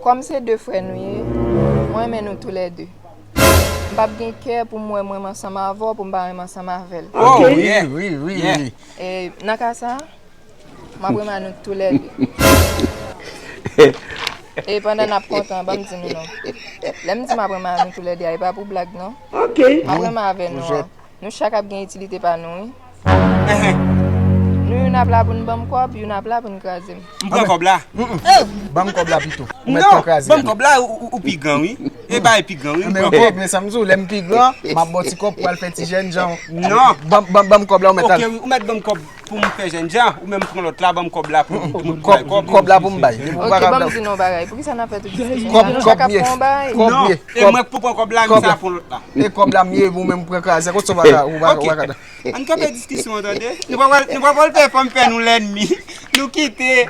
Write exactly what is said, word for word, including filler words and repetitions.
Kòm se de frè nou ye, mwen renmen nou toulède. M p ap gen kè pou m wè mwen ansanm avè w, pou m pa renmen ansanm avè l. Oh, Ok. yeah. Wi, wi, Yeah. wi. E nan ka sa, m ap renmen nou toulède. E pandan n ap kontan, ban m di nou non. Lè m di m ap renmen nou toulède a, e pa pou blag non. Ok. M ap renmen avè nou an. Nou chak ap gen itilite pa nou, wi. Nou youn ap la pou n ban m kòb, youn ap la pou n kraze m. M pran kòb la. Ban m kòb la pito. Ou mèt Non, pran kraze. Ban m kòb la, ou, ou, ou pi gran, wi. E pa e pi gran, wi. M Men pran ok, kòb. Men sa m di w, lè m pi gran, m ap ba w ti kòb pou al fè ti jènjan. Non. Ban, ban, ban m kòb la, ou mèt Ok, al. Wi, ou mèt ban m kòb pou m fè jènjan, ou menm pran lòt la, ban m kòb la pou, pou, pou m bay Kòb, kòb. kòb la pou m bay. Li pou Ok, pa ban kòb m di nou bagay. Poukisa n ap fè tout diskusyon? Kòb, Nou kòb chak ap ye. pran yon bagay. Kòb Non, ye. e mwen k pou pran kòb la, Kòb. Misa pran lòt la. E kòb la m ye, ou menm pran kraze. Kote sa w pa ka, ou pa, Ok. ou pa ka. Ann kanpe diskisyon an, tande. Nou pa pral, nou pa pral fè fanm fè nou lènmi. Nou kite.